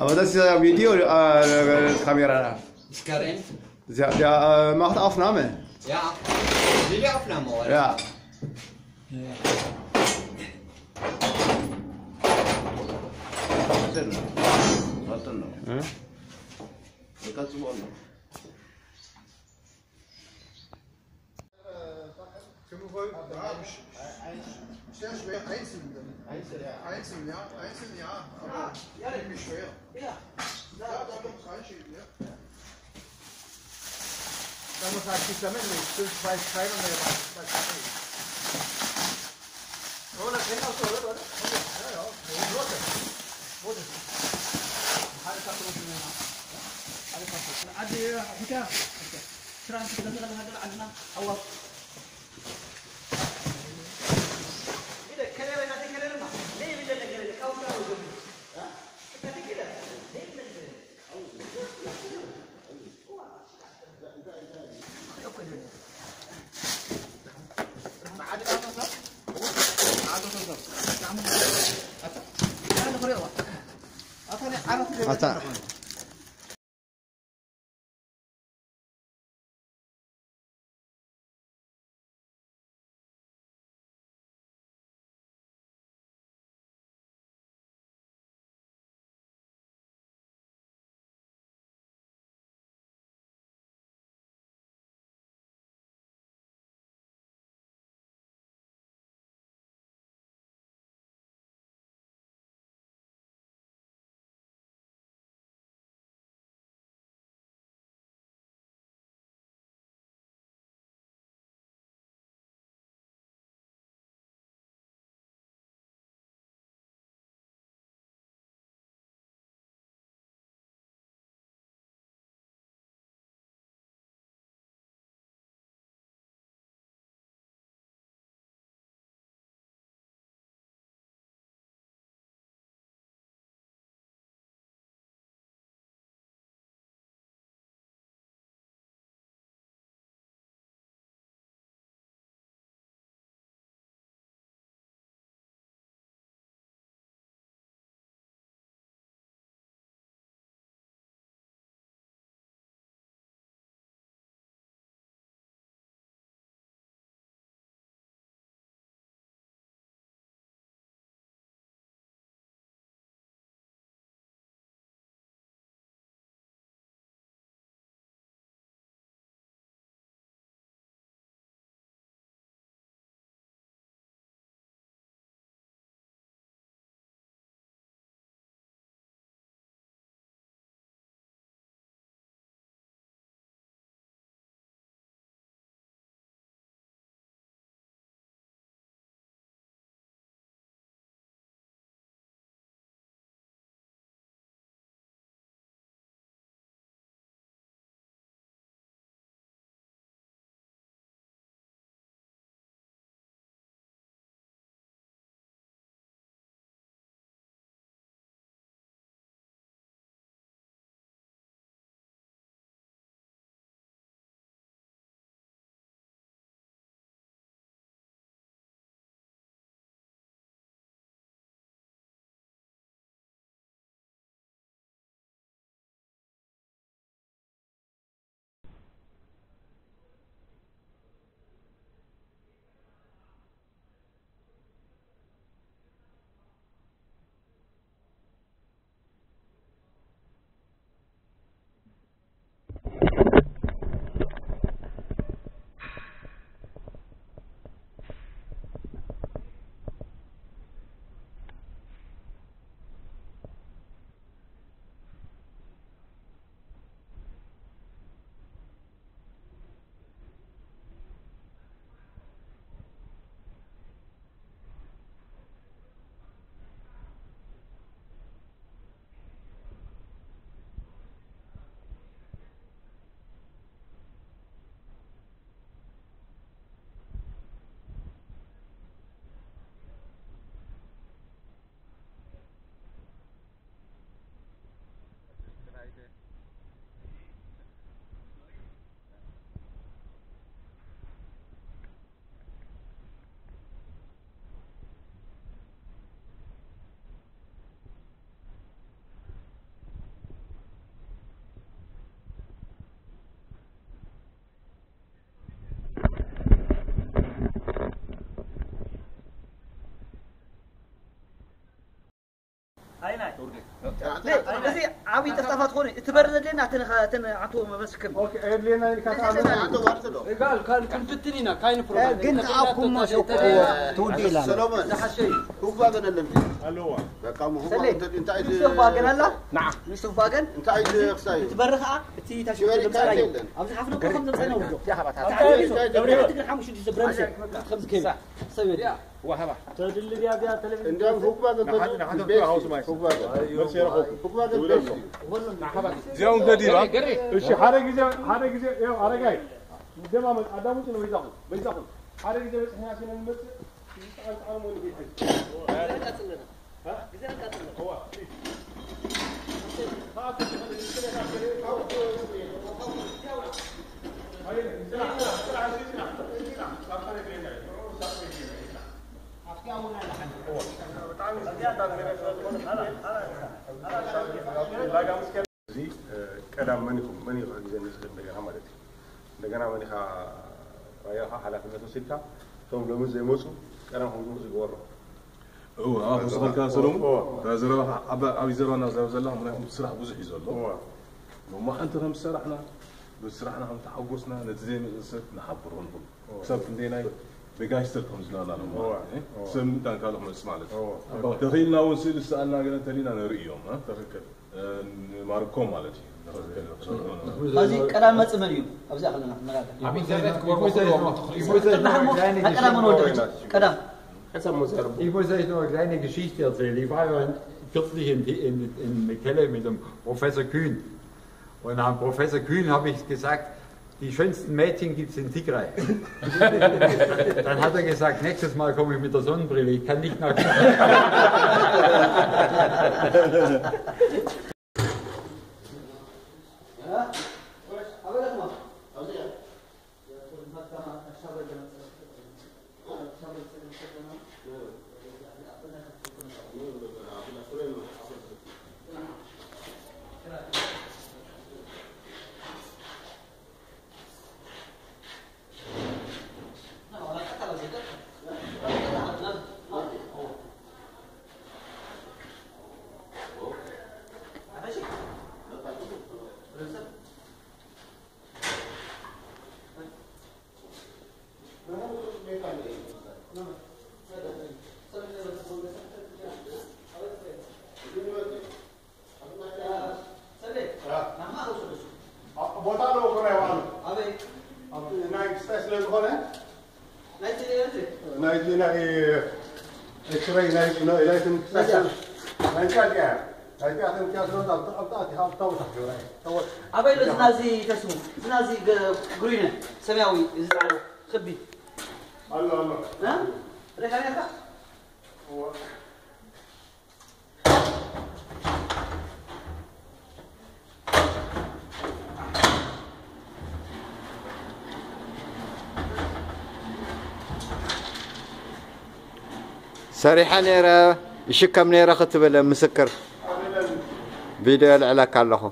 Aber das ist ja Video, äh, Kamera. Ich kann rein. Ja, ja, äh, macht Aufnahme. Ja. Videoaufnahme, oder? Ja. Warte noch. Warte noch. Ja. Das kannst du machen. Sehr schwer, einzeln. Einzeln, ja. Einzeln, ja. Aber ziemlich schwer. Ja, da kommt reinschieben, ja. Da muss halt die Flamme nicht, sonst weiß keiner mehr, was, was das ist. Oh, das rennt auch so, oder? Ja, ja. Wo ist das? Wo ist das? Alles abgerufen, ja. Alles abgerufen. Ah, die, ja, bitte. ኣታ እዚ ዓብይ ጥፍጣፋት ኾነ እቲ በር ዘድልየና እተን እተን ኣቶ መመስክር ኦኬ፣ የድልየና ኢልካ ተኣምን። እጋል ካል ክንፍትን ኢና ካይን ፕሮግራም ግን ተኣኩም ማሸቁ ትውዲ ኢላና። ሰሎሞን ዝሓሸ እዩ። ኩባ ገን ኣለምቲ ኣለዋ። በቃ ምሁባ ሰሌ፣ እንታይ እንታይ ንሱ ባ ገን ኣላ? ንዓ ንሱ ባ ገን እንታይ ክሳይ እቲ በር ኸዓ እቲ ታሽበሪ ታሽበሪ የለን። ኣብዚ ሓፍነ ኮም ዘምጻና ወዶ። እንታይ እንታይ ትግር ሓሙሽ ዲስ ብረምሰ ከምዚ ከይብል ሰብ የለ። ወሃባ ተድሊ ዲያ ዲያ ተለቪ እንዲያም ሁክባ ንሓደ ንሓደ ቤት ሃውስ ማይ ሁክባ መርሲ ረኹ። ሁክባ ቤት እዩ። እዚኦም ገዲባ። እሺ፣ ሓደ ግዜ ሓደ ግዜ ያው ኣረጋይ ደማመ ኣዳሙጭ ነው። በይዛኹም በይዛኹም ሓደ ግዜ በጽሕና ሲነ ንመጽእ። እዚ ቀዳም መን ኢኹም መን ኢኹ ሒዘ ንዝኽእል እንደገና ማለት እዩ። እንደገና መን ኢኻ ራያኻ ሓላፍነት ወሲድካ እቶም ሎሚ ዘይመፁ ቀዳም ከም ዝመፁ ይግበሮ። እወ፣ ኣብ ክወስኸልካ ሰለሙን፣ እወ። እታ ዘረባኻ ዓባ-፣ ዓብይ ዘረባ እናዛረብ ዘላ፣ ምኽንያቱ ስራሕ ብዙሕ እዩ ዘሎ። እወ። ሎማዓንቲ ከም ዝሰራሕና፣ በቲ ስራሕና ከም ተሓጎስና፣ ነቲ ዘይመጽእ ሰብ ንሓብሮ ንኹን። እወ። ክሳብ ክንደየናይ በጋጅተር ከም ዝናና ነው ማለት እወ። እዩ። እወ። ሰብ ምእንታን ካልእ ክመጽእ ማለት እዩ። እወ። እባ ተኽኢልና እውን ስእሊ ዝሰኣልና ገለ እንተሊና ነርኢ እዮም፣ እ? ትኽክል። እ፣ ንማርኮም ማለት እዩ። ንኽክል። ሕዚ ቀዳም መጽእ መን እዩ? ኣብዚኣ ከለና ነጋገር። ኣብ ኢንተርኔት ክበርዎ ክልዎም ትኽእሉ። ጥርናሕሞ፣ ናይ ቀዳም ወደድ ቀዳም። Ich muss euch noch eine kleine Geschichte erzählen. Ich war ja in, kürzlich in, in, in Mekelle mit dem Professor Kühn. Und am Professor Kühn habe ich gesagt, die schönsten Mädchen gibt es in Tigray. Dann hat er gesagt, nächstes Mal komme ich mit der Sonnenbrille, ich kann nicht nach Tigray. ቦታ ኣለዎ እኮ ናይ ባዕሉ። ኣበይ? ኣብቲ ናይ ክስታይ ስለ ዝኾነ፣ ናይቲ ኤርትሪ? ናይቲ ናይ ኤክስሬይ ናይ፣ ናይ፣ ናይቲ ክስታይ ስለ፣ ናይታ እያ። ናይታ እያ፣ እታ እያ፣ እታ እያ፣ እታ እያ፣ እታ እያ፣ እታ እያ። ኣበይ ኣሎ ዝናዚ ተስሙ? ዝናዚ ገ-፣ ግሪነ፣ ሰማያዊ፣ እዚ ጻዕዳ፣ ክቢ። ኣሎ፣ ኣሎ። እ? ርኢኻ ነርካ? እወ። ሰሪሐ ነይረ፣ ይሽከም ነይረ ክትብል ምስክር ቪድዮ የልዕለካ ኣለኹ።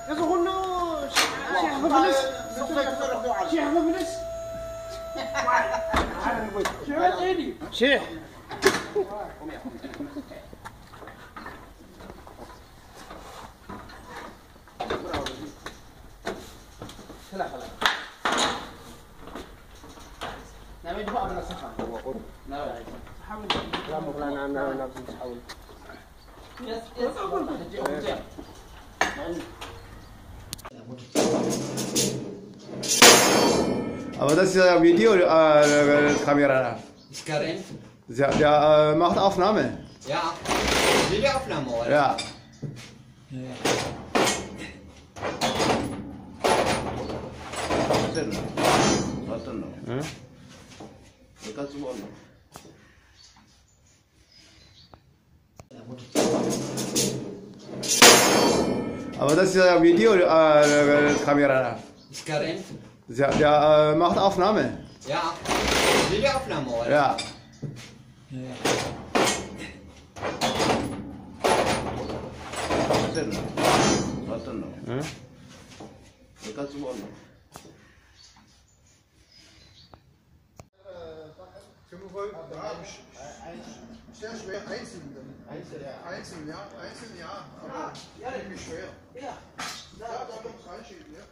እዚ ኩሉ ሺሕ ክፍልስ፣ ሺሕ ክፍልስ፣ ሺሕ መጽኢ ድዩ? ሺሕ። Aber das ist ja Video, äh, Kamera. Ist Karin? Ja, der, äh, macht Aufnahme. Ja. Videoaufnahme, oder? Ja. Warte noch. Warte noch. Ja? Du kannst morgen. Aber das ist ja Video, äh, Kamera. Ist Karin? Ja, der, äh, macht Aufnahme. Ja, die af naar morgen. Ja. Hm? Sehr schwer einzeln. Einzeln, ja. Einzeln, ja. Einzeln, ja. Aber irgendwie schwer. Ja. Ja, da muss reinschieben, ja.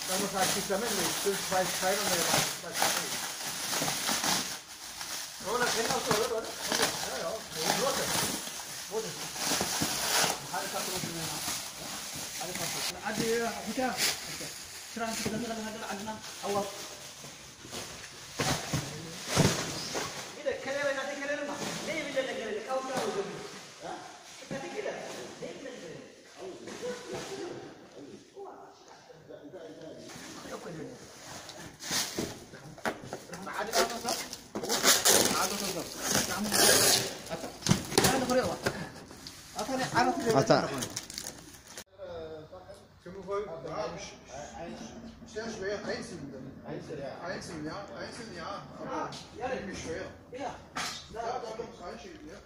Da muss halt die Flamme nicht, sonst weiß keiner mehr, was, was das ist. Oder kennt auch so, oder? Ja, ja. Wurde. Wurde. Hat es auch so. Hat es auch so. Hat die, ja. Sira ንስደት ንኽእል ሃገር ዓድና ኣዋፍ። ኣታ Sehr schwer, einzeln. Einzeln, ja. Einzeln, ja. Aber irgendwie schwer. Ja. Ja, da muss reinschieben, ja.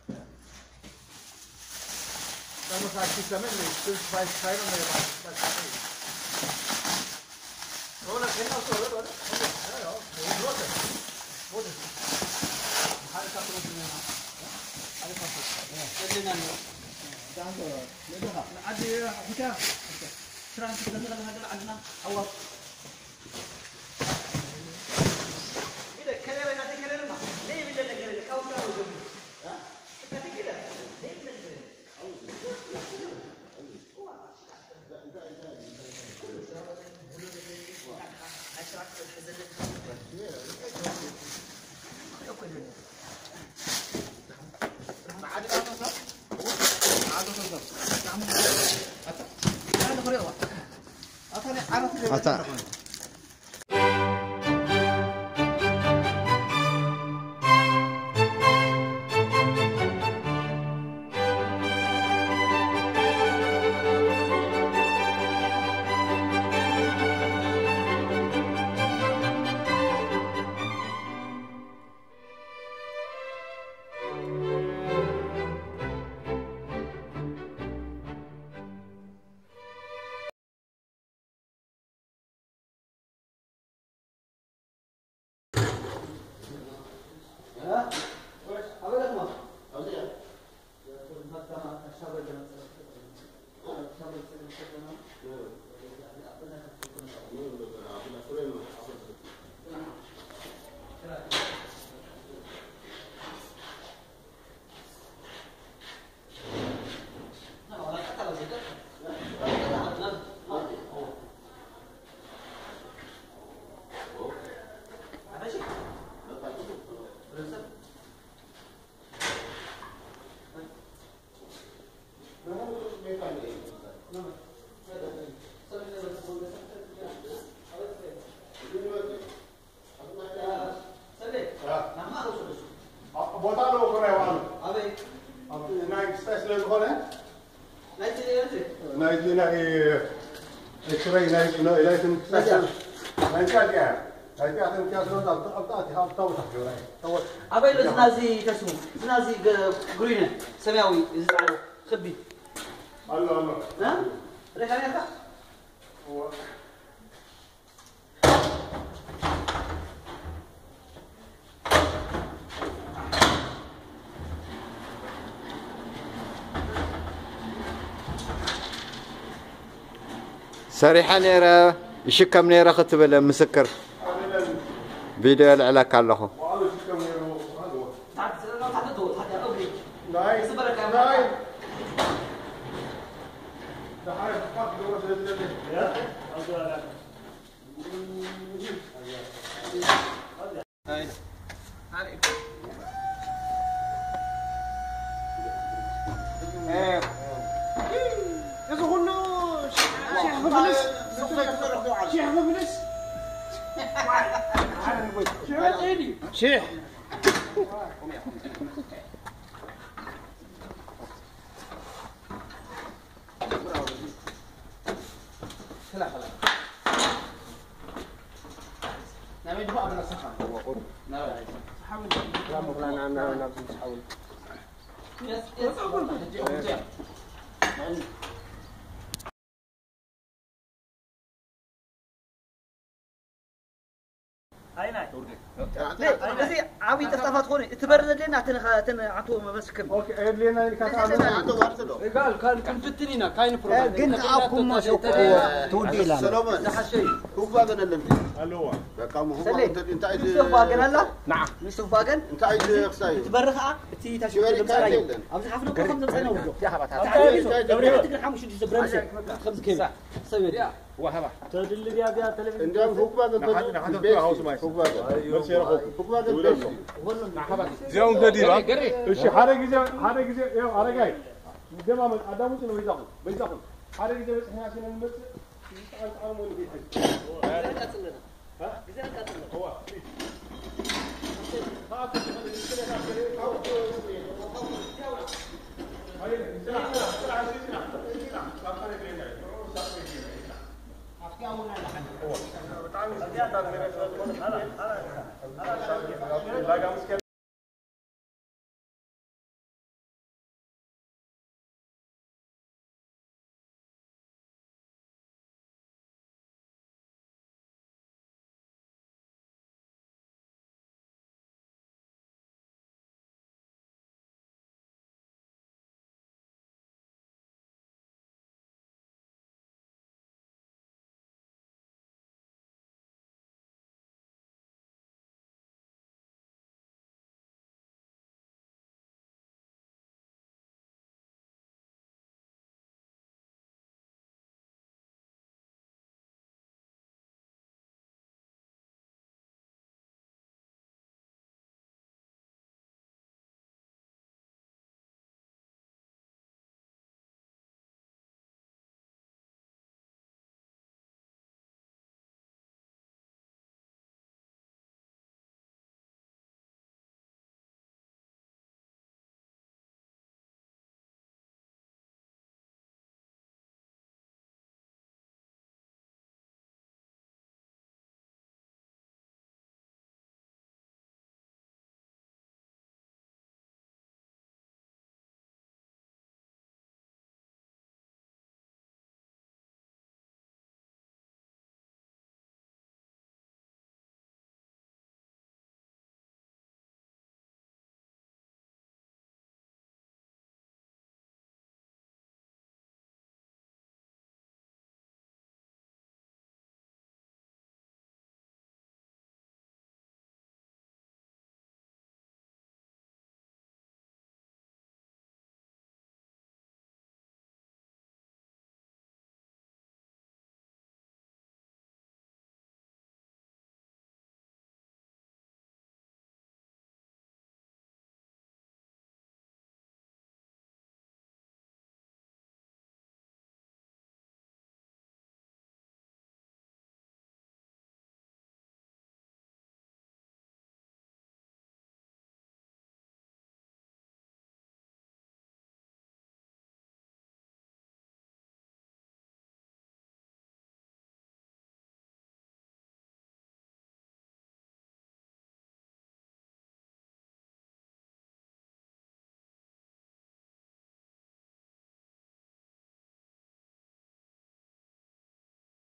Da muss halt die Flamme nicht, sonst weiß keiner mehr, was, was das ist. Oder kennt auch so, oder? Ja, ja. Wurde. Wurde. Hat es auch so. Hat es auch so. Ja. ኣታ ቦታ ኣለዎ እኮ ናይ ባዕሉ። ኣበይ? ኣብቲ ናይ ክስታይ ስለ ዝኾነ። ናይቲ፣ ናይቲ፣ ናይቲ ናይ ኤክስሬይ ናይ፣ ናይ፣ ናይቲ ክስታይ ስለ፣ ናይቲ ኣዲኣ። ናይቲ ኣተንኪያ ስለ፣ ኣብቲ፣ ኣብቲ፣ ኣብቲ፣ ኣብቲ ታቦት ኣትዮ ናይ፣ ታቦት። ኣበይ ኣሎ እዚ ናዚ ተስሙ? እዚ ናዚ ገ-፣ ግሪን፣ ሰማያዊ፣ እዚ ጻዕዳ፣ ክቢ። ኣሎ፣ ኣሎ። እ? ርኢኻ ነርካ? እወ። ሰሪሐ ነይረ፣ ይሽከም ነይረ ክትብል ምስክር ቪድዮ የልዕለካ ኣለኹ። እዚ ኩሉ ሺሕ ክፍልስ፣ ሺሕ ክፍልስ፣ ሺሕ እዚ ዓብዪ ጠፍጣፋት ኮይኑ እቲ በር ዘድልየና እተን ዓቶ መመስክር ክንፍትን ኢና ካይን ፕሮግራም ግን ተኣኩሞ ትውዲ ኢላና ዝሓሸ እዩ። ኣለዋ ንሱፍ ባገን ኣላ ንሱፍ ባገን እንታይ እዩ ክሳይ ትበርኻ እቲ ታሽበሪ ኣብዚ ሓፍነ ኮም ዘምፀና ውዶ ትግራይ ሓሙሽ ሽዱሽተ ብረምሲ ከምዚ ከይብል ሰብ የለ وهبة تدل بها بها تلفزيون እንዲያውም ሁክባገን ንሓተቱ ሃውስ ማይ ሁክባገን መልሲ ረኸብኩ ሁክባገን ቤስቲ እዚኦም ገዲባ እሺ ሓደ ግዜ ሓደ ግዜ ያው ኣረጋይ ደማመ ኣዳሙፅ ነው በይዛኹም በይዛኹም ሓደ ግዜ በፅሕና ሲና ንመፅእ